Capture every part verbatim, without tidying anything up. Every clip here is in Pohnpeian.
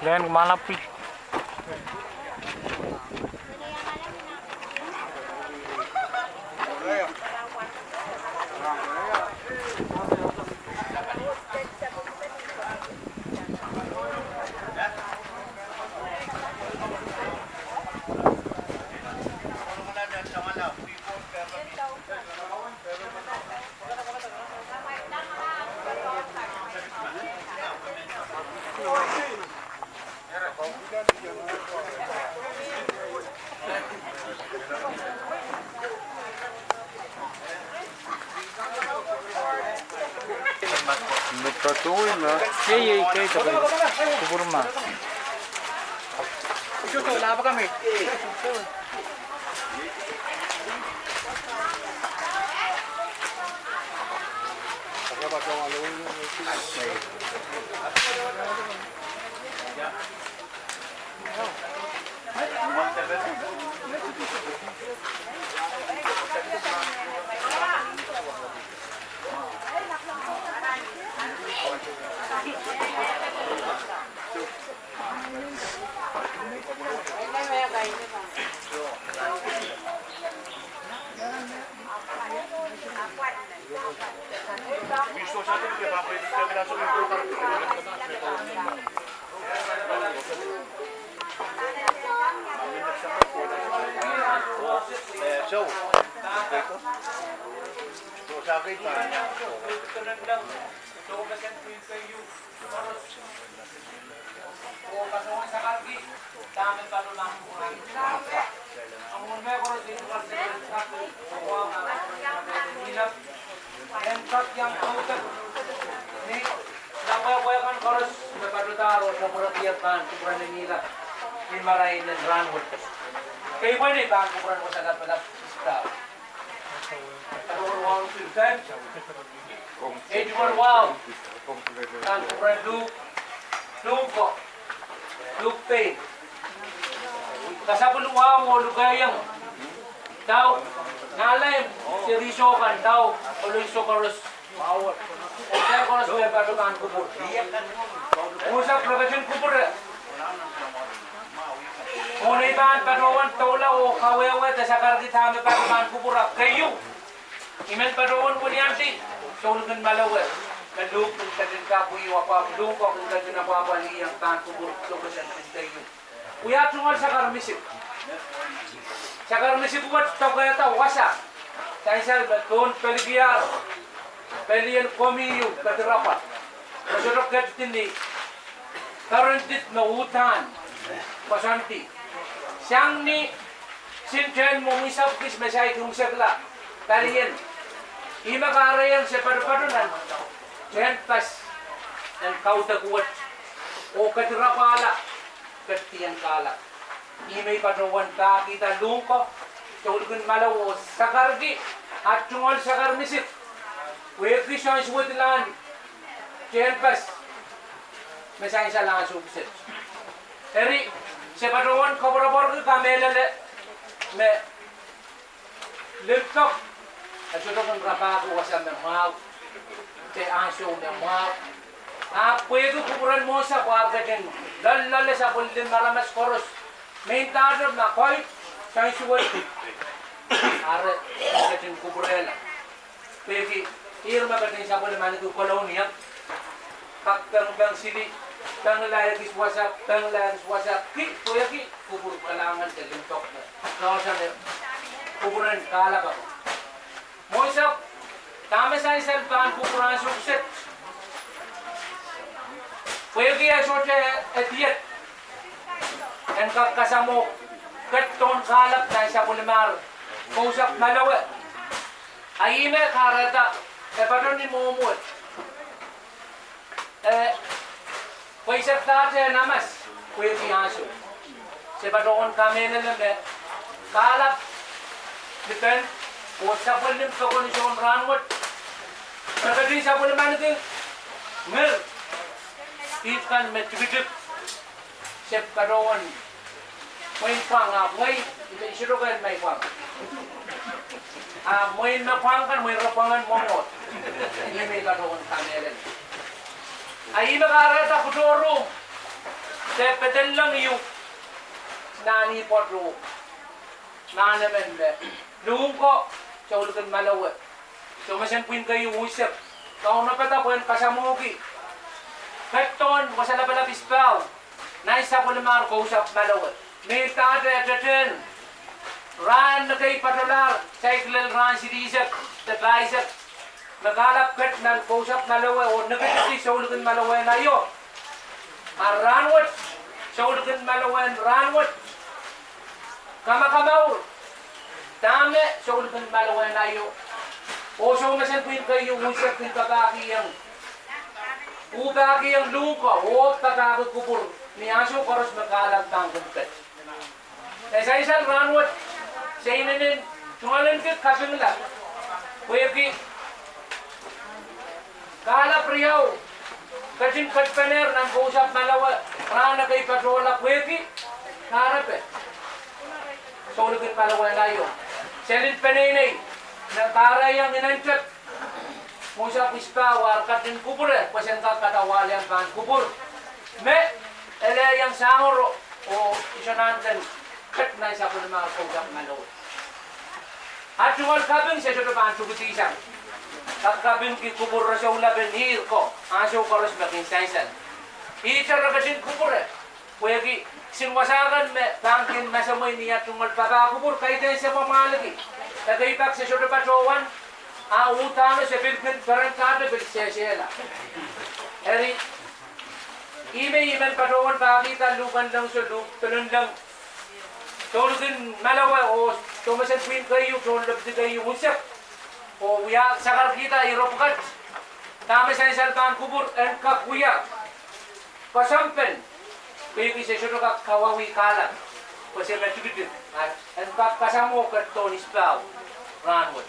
Len kumwail pwil. Ei, ei, ei, ei, kupwur ma. Lapwehpwe kan koaros me patohdahr oh sapwurehdi pahn kupwuren Ngihlap ni marain en rahnwet. Keipweni pahn kupwuren Wasa Lapalap Sister. Ei, duwen wahu, pahn kupwuren Luhk, Luhk ko, Luhk Pein. Kasapwil wahu oh lukehiong dau, nanleng, se rieso kan dau, oh lel so koaros. Eri koaros me patohwan kupwur. Mwohnsapw re ketin kupwure. Mwohn ei pahn patohwan doula oh kawehwe de sakarki dahme patohwan kupwur, ahpw keieu, I men patohwan weliandi souleng en malowe me Luhk kin ketin kapwaiada, Luhk ko kin ketin apwahpwalih pahn kupwur, sohpeseng kin keieu. Wia tungoal sakar misik. Sakar misik wet dokehda wasa sansal me pohn pelikiahr, pelien komwi ieu kedirapwa. Re sohte ketido ni kerendit me uhdahn koasoandi. Sang ni sin tehn mwomwisapw kis me saikinte sekla palien. Ihme kahrehiong se patopato nan tehnpas en kaudok wet oh kedirapwahla, ketidien kahlap. Ihme I patohwan pahkihda Luhk ko, souleng en malowe oh sakarki, ah tungoal sakar misik, pwehki soansuwedilahn tehnpas me sansal ansou kiset. Eri, se patohwan koapworopworki kamehlele me limpoak e sohte kin rapahki wasa me mwahu, de ansou me mwahu. Ahpw pwehki kupwuren Mwohnsapw ar ketin loalloale sapwellimomwi aramas koaros, me ndahte ma koaros soansuwed, ar ketin kupwurehla. Pwehki ihr me ketin sapwellimaniki kolonia, kak pengpeng sili, pengla ekis wasa, pengla ekis wasa, ki pwehki kupwur kalahngan de limpoak me, sohte me kupwuren kahlap ako. Mwohnsapw, dahme sansal pahn kupwur ansou kiset? Pwehki e sohte idied en kak kasamwo ketidohn kahlap nan sapwellimomwi Mwohnsapw malowe. A ihme kahrehda e patohwan ni mwohmw wet, e pweisekdahte aramas pwehki ansou. Se patohwan kamehlele me kahlap lipen oh sapwellim pokon isoun rahnwet, re ketin sapwellimaniki ngir, kiht kan me tikitik, se patohwan mwein pwang, ahpw mwein, I sohte kak men pwang, a mwein me pwang kan mwein re pwangen mwomwohd. Ihme I patohwan kamehlele. A ihme kahrehda kutohrohng Se pedolong ieu nan ih pwoat oh mahn emen me Luhngko, Soulikin Malowe, Soumesen Pwihn Keieu unsek, kaunopada pwehn kasamwohki ketidohn wasa lapalap Ispahu nan sapwellimar Kousapw Malowe. Mihla de tetehn rahn ekei patolahr saikinte rahn silihsek de pahisek me kahlap ket nan Kousapw Malowe oh nikitiki Soulikin Malowe en aio. A rahnwet, Soulikin Malowe en rahnwet, kamakamaur dahme Soulikin Malowe en aio oh Soumesen Pwihn Keieu unsek kin papahkihong, uhpahkihong Luhngko oh papahki kupwur ni ansou koaros me kahlap pahn kin ket. E sansal rahnwet, se inenen tungoalenki kapingla pwehki kahlap riau ketin ketpenehr nan Kousapw Malowe rahn ekei patohla pwehki kahrepe Soulikin Malowe en aio. Selin peneinei me kahrehiong inentepw Kousapw Ispahu, ar ketin kupwure pwe sen kak kadawaliong pahn kupwur me elehiong sangaro oh isonahnken ket nan sapwellimar Kousapw Malowe. A tungoal kaping se sohte pahn tukidihsang, kak kapingki kupwur rosohla pen ihr ko ansou koaros me kin sansal. Ihte re ketin kupwure pwehki kisin wasa kan me pahn kin masamwe ni ah tungoal papah kupwur kaidehn se mwamwahlki. Ekei pak se sohte patohwan, a uhdahno se pil kin perendahte pil sehsehla. Eri, ihme I men patohwan pahkihda luhk en lohngso, luhk pilin lohng Soulikin Malowe oh Soumesen Pwihn Keieu, tohn Lepidi Keieu unsek, oh wia sakarkihda ire pwukat dahme sansal pahn kupwur en kak wia koasoandi, pwehki se sohte kak kawauwih kahlap pwe se me tikitik, a en kak kasamwo ketidohn Ispahu rahnwet.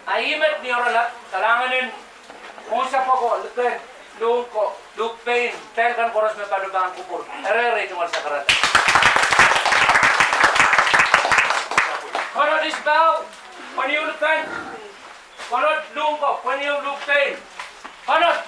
A ih met ni oaralap, kalahngan en Kounsapw ko, Liken, Luhngko, Luhk Pein, pil kan koaros me patohwan kupwur. Erehr tungoal sakarada. Konot Ispahu, pwenieu Liken. Konot Luhngko, pwenieu Luhk Pein. Konot.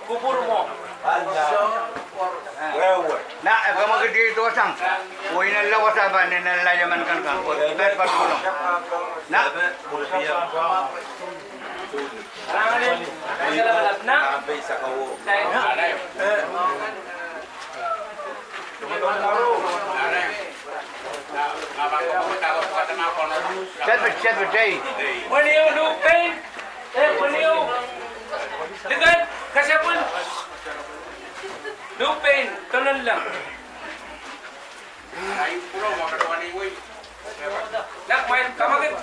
Kupwur mwo. Na, e kamwekid ih dohsang. Woi, nella wasa pahn nella emen kan kan. Pahn patohlong. Na. Sepit, sepit, ei. Pwenieu Luhk Pein, eh, pwenieu Liken, kesempwal. Luhk Pein, tohnleng. Nak main kamwekid.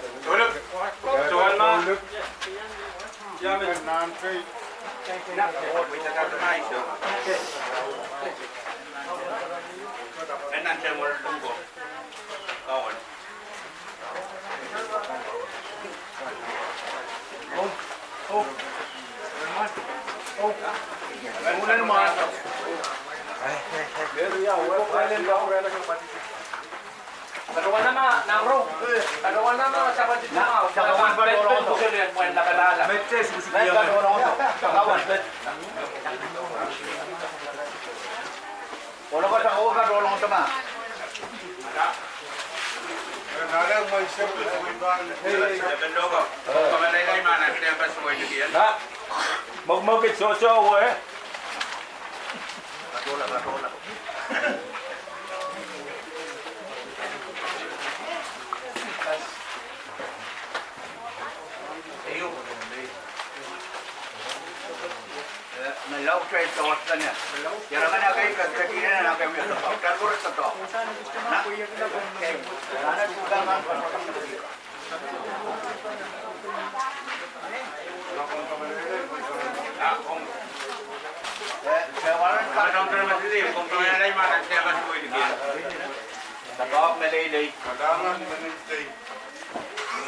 Na, mwekmwekid sohte wet. Kalahngan me lei lei.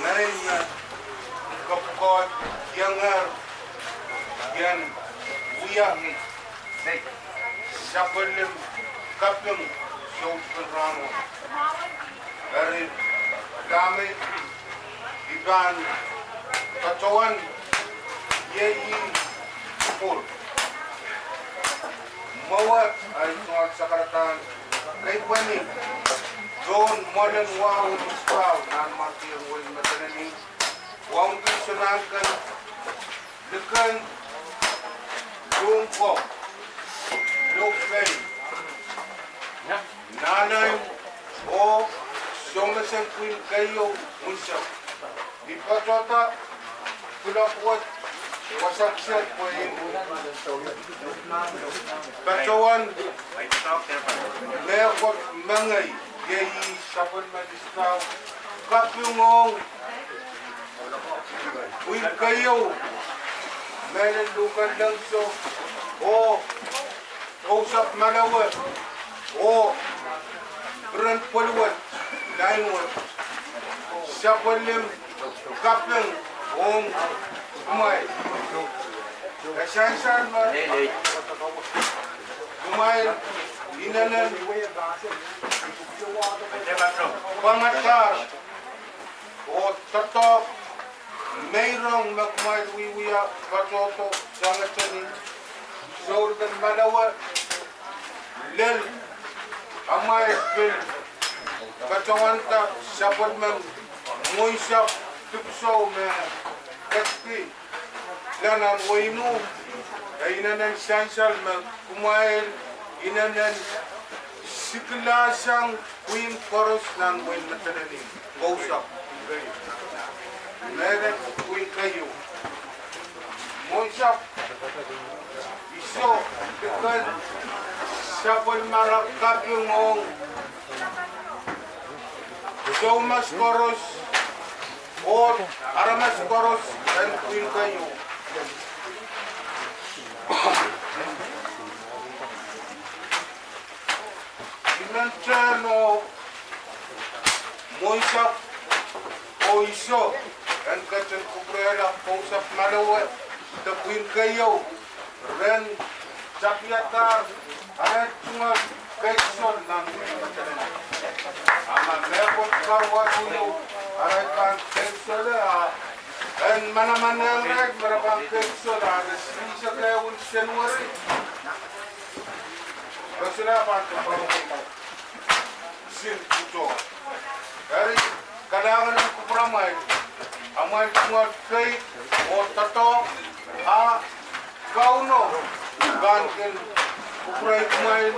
Ngehi me kapwukoahd iengehng ien wia sapwellime kaping soutik en rahnwet. Eri dahme I pahn patohwan iei pwur. Mwowe ahi tungoal sakaradahn keipweni tohn mwoalen wahu en Dispau nan Madier Wein Medenenin, wauneki sonahnken liken Lungko, Lungpei, Nahnei, oh soumesen pwihn keieu unsek. I patohda kuloak wet wasa kiset pwe I patohwan mehkot mengei, iei sapwellime Dispau, kaping ong pwihn keieu, mehlel luhken lengso, oh kousapw malewe, oh piren pwehl wet, lain wet, sapwellime kaping ong kumwail. E sansal me kumwail inenen pwangadahr oh doadoahk meirong me kumwail wiewia patohdo sangete ni souleng en malewe, lel amwail pil patohwanda sapwellimen mwohnsapw dipwisou me ketki nan wehin U, e inenen sansal me kumwail inenen sikilahsang pwihn koaros nan Wein Medenenin, kousapw, mehlel pwihn keieu, mwohnsapw iso, liken sapwellimara kaping ong soumas koaros oh aramas koaros en pwihn keieu. I men tehn oh mwohnsapw oh iso en ketin kupwurehla kousapw malewe de pwihn keieu ren tapiadahr arail tungoal keikisol nan Wein Medenenin. A ma mehkot karuwaru ieu arail pahn keikisole, a en manaman irail me re pahn keikisol, a re silisek ehu en Senweri, re solahr pahn tepwaro siluh kuto. Eri, kalahngan en kupwuramwail, amwail tungoal keid oh doadoahk, a Kauno pahn kin kupwurei kumwail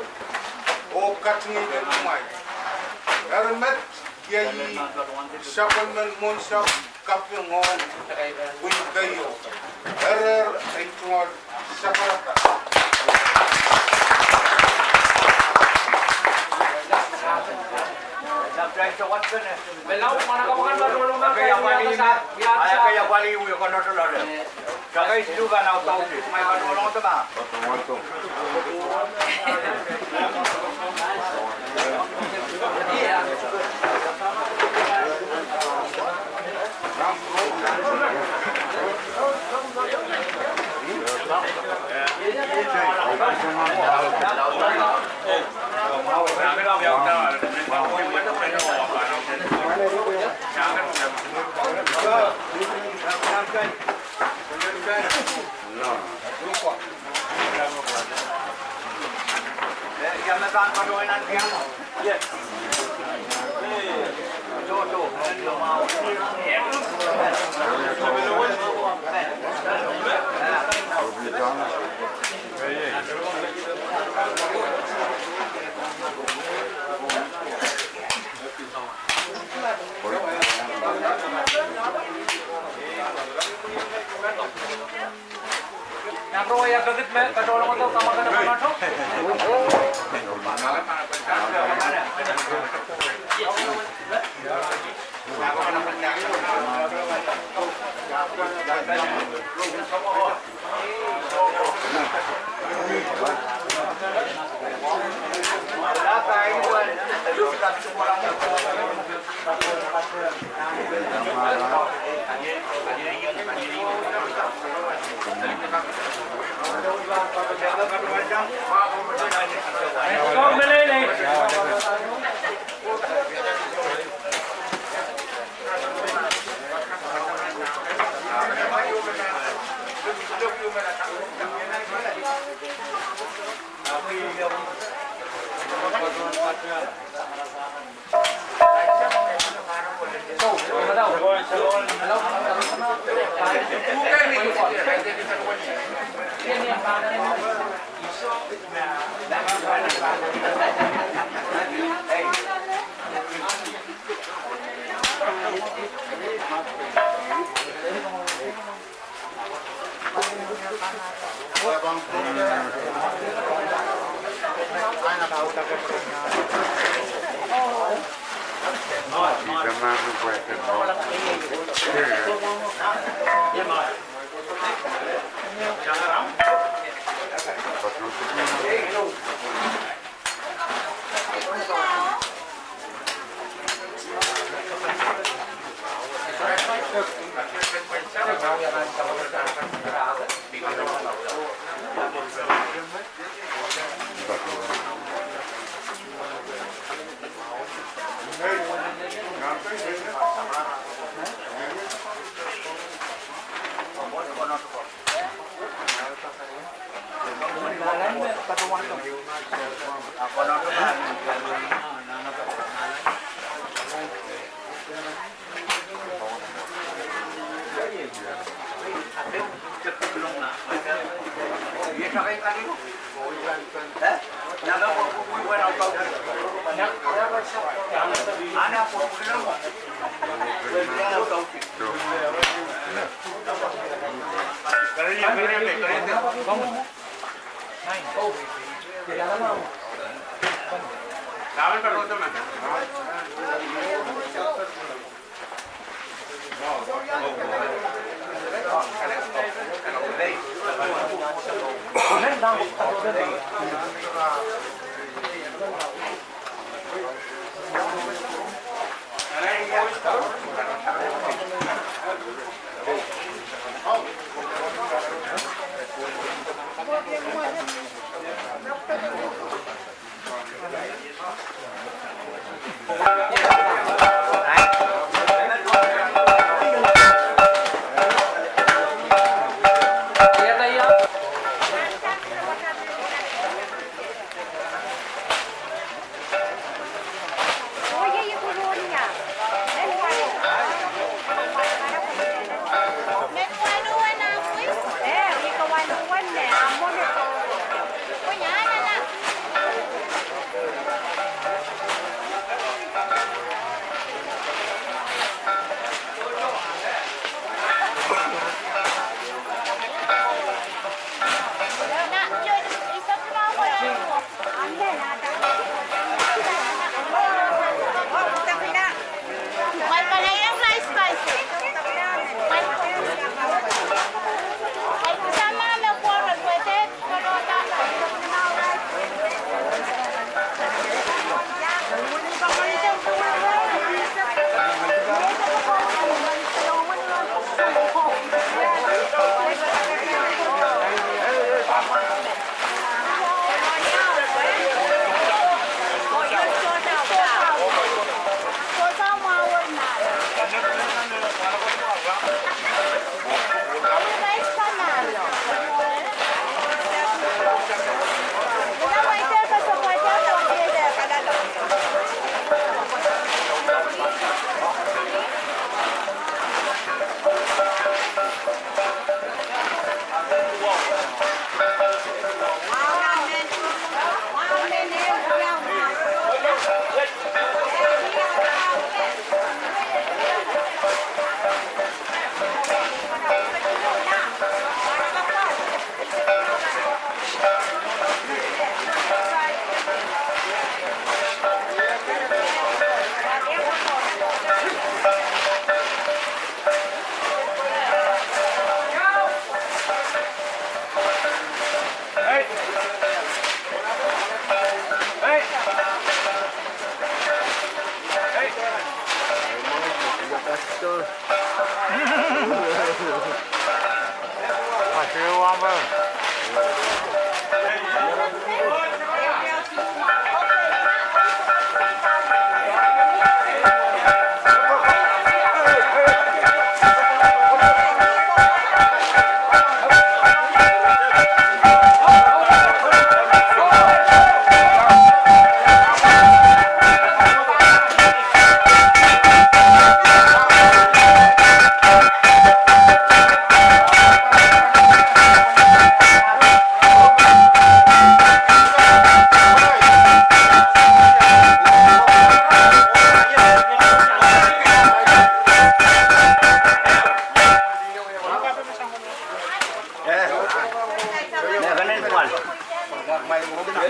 oh katingihong kumwail. Eri met iei sapwellimen mwohnsapw kaping ong pwihn keieu. Eri, eri ei tungoal sakarada.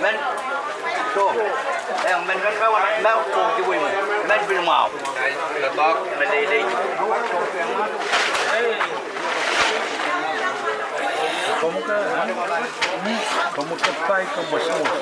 Men, so, eh, men kan kawan, men ko kiwin, men pil mwahu. Komw ke, komw ke pai komw sohte.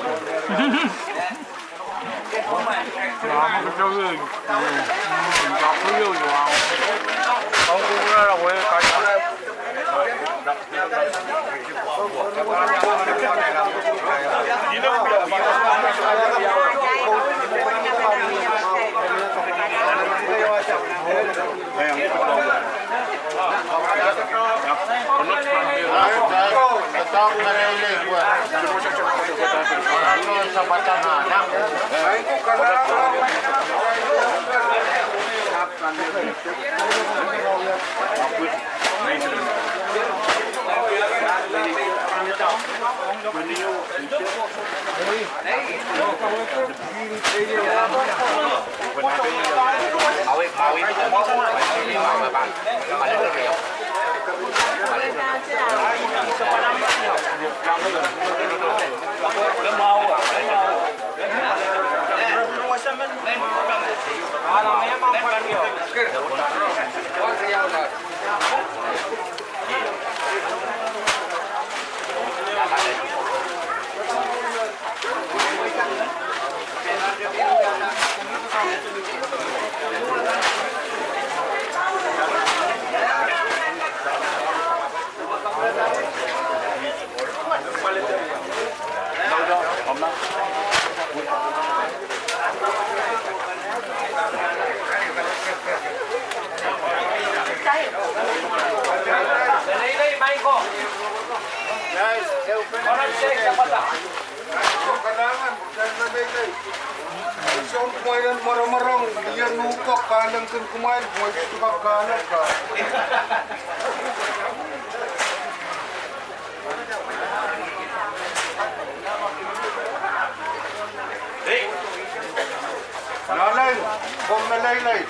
Soahng kumwail en mwaromwarong, ien uhpok kahleng kin kumwail, kumwail sohte kak kahleng ka. Nalai, komw meleilei.